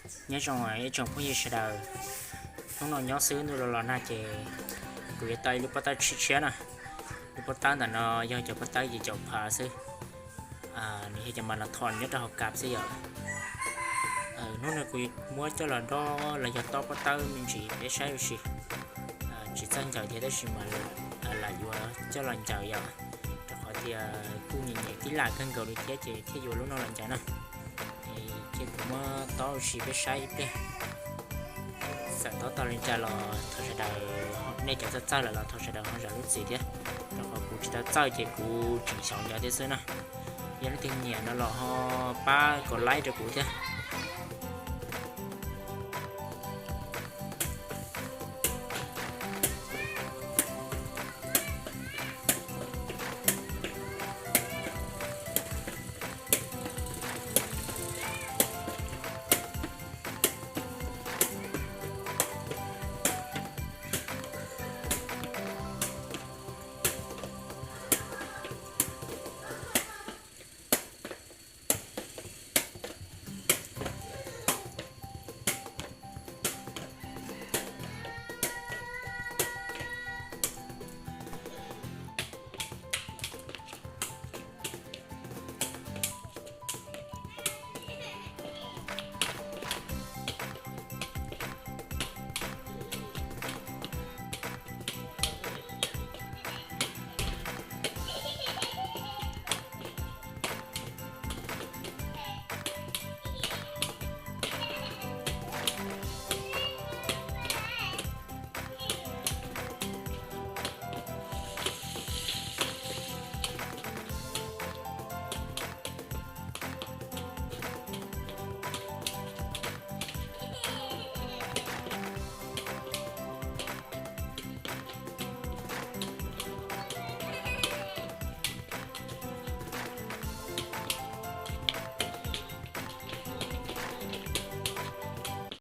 Nyob zoo ib tsoom phooj ywg sawv daws, hnub no nyob xwb ntuj los los nag ces kuv yuav tau ib lub pob tawb tshiab tshiab na. Lub pob tawb ntawm no yog cov pob tawb yim caum phav xwb, nws yog cov mas no thom nyob rau hauv kav xwb yom. Hnub no kuv muab coj los dob los yog tob pob tawb me ntsis peb saib ua si. Tsis txawj ncaws thiab tab sis mas lam yuav coj los ncaws yom, rau qhov tias kuj nyiam nyiam tib lam kawg nkaus li thiab ces thiaj yuav lub no los ncaws na. Ces kuv muab tob ua si peb saib ib pliag. Txawm tob tau li cas los thov sawv daws, nej cov txawj txawj lawm los thov sawv daws ho zam lub txim thiab, rau qhov kuv tsis tau txawj ces kuv tseem xyaum ncaws thiab xwb na. Yog leej twg nyiam no los ho pab kom like rau kuv thiab.